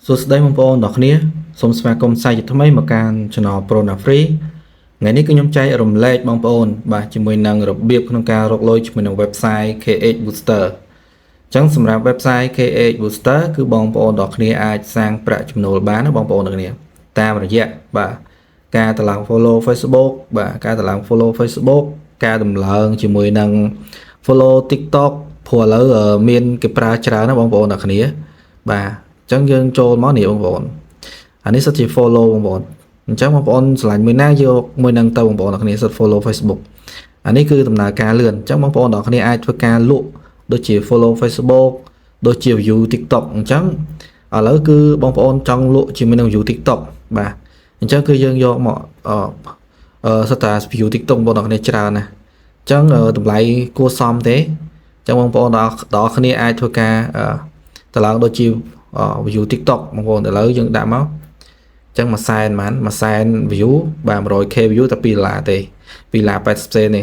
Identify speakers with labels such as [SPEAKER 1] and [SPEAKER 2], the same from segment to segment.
[SPEAKER 1] សួស្តីបងប្អូនទាំងគ្នាសូមស្វាគមន៍សាជាថ្មីមកកាន់ Channel Prona Free ថ្ងៃនេះគឺខ្ញុំចែករំលែកបងប្អូនបាទជាមួយនឹងរបៀបក្នុងការរកលុយជាមួយនឹង website KH Booster អញ្ចឹងសម្រាប់ website KH Booster គឺបងប្អូនទាំងគ្នាអាចសាងប្រាក់ចំណូលបានណាបងប្អូនទាំងគ្នាតាមរយៈបាទការតម្លើង follow Facebook បាទការតម្លើង follow Facebook ការតម្លើងជាមួយនឹង follow TikTok ព្រោះឥឡូវមានគេប្រើច្រើនណាបងប្អូនទាំងគ្នាបាទអញ្ចឹងយើងចូលមកនេះបងប្អូនអានេះសុទ្ធជា follow បងប្អូនអញ្ចឹងបងប្អូនស្រឡាញ់មួយណាយកមួយនឹងទៅបងប្អូនទាំងគ្នាសុទ្ធ follow Facebook អានេះគឺដំណើរការលឿនអញ្ចឹងបងប្អូនទាំងគ្នាអាចធ្វើការលក់ដូចជា follow Facebook ដូចជា view TikTok អញ្ចឹងឥឡូវគឺបងប្អូនចង់លក់ជាមួយនឹង view TikTok បាទអញ្ចឹងគឺយើងយកមកអឺអឺសុទ្ធតែ view TikTok បងប្អូនទាំងគ្នាច្រើនណាស់អញ្ចឹងតម្លៃគួរសមទេអញ្ចឹងបងប្អូនដល់គ្នាអាចធ្វើការតម្លើងដូចជា view TikTok បងប្អូនឥឡូវយើងដាក់មកអញ្ចឹងមួយសែនប៉ុន្មានមួយសែន view បាទ 100K view តែ2ដុល្លារទេ2ដុល្លារ80សេនទេ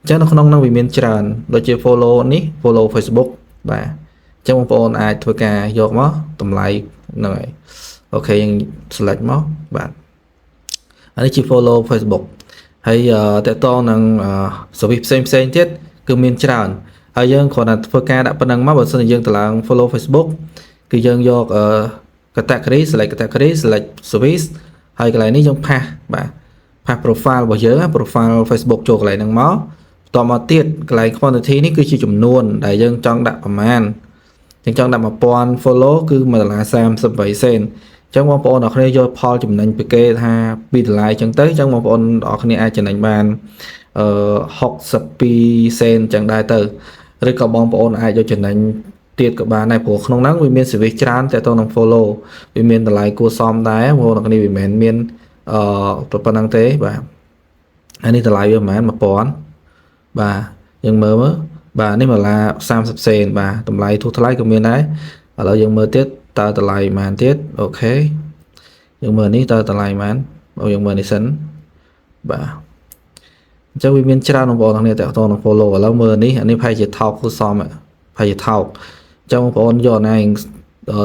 [SPEAKER 1] អញ្ចឹងនៅក្នុងនោះវាមានច្រើនដូចជា follow នេះ follow Facebook បាទអញ្ចឹងបងប្អូនអាចធ្វើការយកមកតម្លៃហ្នឹងហើយ OK យើង select មកបាទអានេះជា follow Facebook ហើយតកតងនឹង service ផ្សេងផ្សេងទៀតគឺមានច្រើនហើយយើងគ្រាន់តែធ្វើការដាក់ប៉ុណ្ណឹងមកបើសិនជាយើងតម្លើង follow Facebook គឺយើងយក category, select category, select service ហើយកន្លែងនេះយើង paste បាទ paste profile របស់យើង profile Facebook ចូលកន្លែងហ្នឹងមកបន្តមកទៀតកន្លែង quantity នេះគឺជាចំនួនដែលយើងចង់ដាក់ប្រមាណយើងចង់ដាក់1000 follow គឺ1ដុល្លារ38សេនអញ្ចឹងបងប្អូនអរគ្នាយកផលចំណេញពីគេថា2ដុល្លារអញ្ចឹងទៅអញ្ចឹងបងប្អូនអរគ្នាអាចចំណេញបានអឺ62សេនអញ្ចឹងដែរទៅឬក៏បងប្អូនអាចយកចំណេញ ទៀតក៏បានដែរព្រោះក្នុងហ្នឹងវាមាន service ច្រើនតើតទៅនឹង follow វាមានតម្លៃគួរសមដែរបងប្អូនទាំងគ្នាវាមិនមែនមានអឺប៉ុណ្ណឹងទេបាទអានេះតម្លៃវាប្រហែល1000បាទយើងមើលមើលបាទនេះ1ដុល្លារ30សេនបាទតម្លៃធូរថ្លៃក៏មានដែរឥឡូវយើងមើលទៀតតើតម្លៃប៉ុន្មានទៀត OK យើងមើលនេះតើតម្លៃប៉ុន្មានបើយើងមើលនេះសិនបាទអញ្ចឹងវាមានច្រើនបងប្អូនទាំងនេះតើតនឹង follow ឥឡូវមើលនេះអានេះប្រហែលជាថោកគួរសមប្រហែលជាថោកអញ្ចឹងបងប្អូនយកណា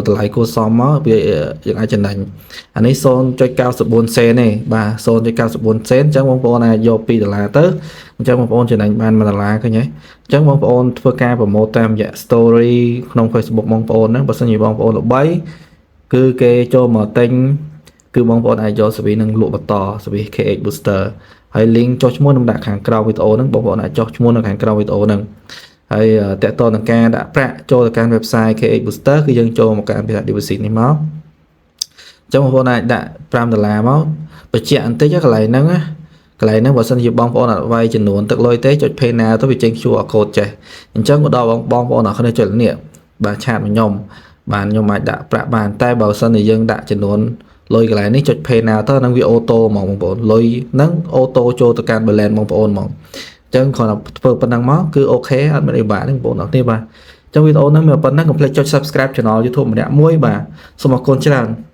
[SPEAKER 1] តម្លៃគួរសមមកវាយើងអាចចំណេញអានេះ0.94សេនទេបាទ0.94សេនអញ្ចឹងបងប្អូនអាចយក2ដុល្លារទៅអញ្ចឹងបងប្អូនចំណេញបាន1ដុល្លារឃើញទេអញ្ចឹងបងប្អូនធ្វើការ promote តាមរយៈ story ក្នុង Facebook បងប្អូនហ្នឹងបើសិនជាបងប្អូនល្បីគឺគេចូលមកទិញគឺបងប្អូនអាចយក service នឹងលក់បន្ត service KH Booster ហើយ link ចុះឈ្មោះនឹងដាក់ខាងក្រោមវីដេអូហ្នឹងបងប្អូនអាចចុះឈ្មោះនៅខាងក្រោមវីដេអូហ្នឹងហើយតកតនឹងការដាក់ប្រាក់ចូលទៅកាន់ website KH Booster គឺយើងចូលមកកាន់ពាក្យ deposit នេះមកអញ្ចឹងបងប្អូនអាចដាក់5ដុល្លារមកបញ្ជាក់បន្តិចកន្លែងហ្នឹងណាកន្លែងហ្នឹងបើសិនជាបងប្អូនអត់វាយចំនួនទឹកលុយទេចុច Pay Now ទៅវាចេញ QR code ចេះអញ្ចឹងក៏ដល់បងប្អូនអរគ្នាចុចនេះបាទ chat មកខ្ញុំបាទខ្ញុំអាចដាក់ប្រាក់បានតែបើសិនជាយើងដាក់ចំនួនលុយកន្លែងនេះចុច Pay Now ទៅហ្នឹងវា auto ហ្មងបងប្អូនលុយហ្នឹង auto ចូលទៅកាន់ balance បងប្អូនហ្មងអញ្ចឹងគ្រាន់តែធ្វើប៉ុណ្ណឹងមកគឺ OK អត់មានអីបាក់ទេបងប្អូនអរគ្នាបាទអញ្ចឹងវីដេអូហ្នឹងមានប៉ុណ្ណឹងកុំភ្លេចចុច Subscribe Channel YouTube ម្នាក់មួយបាទសូមអរគុណច្រើន។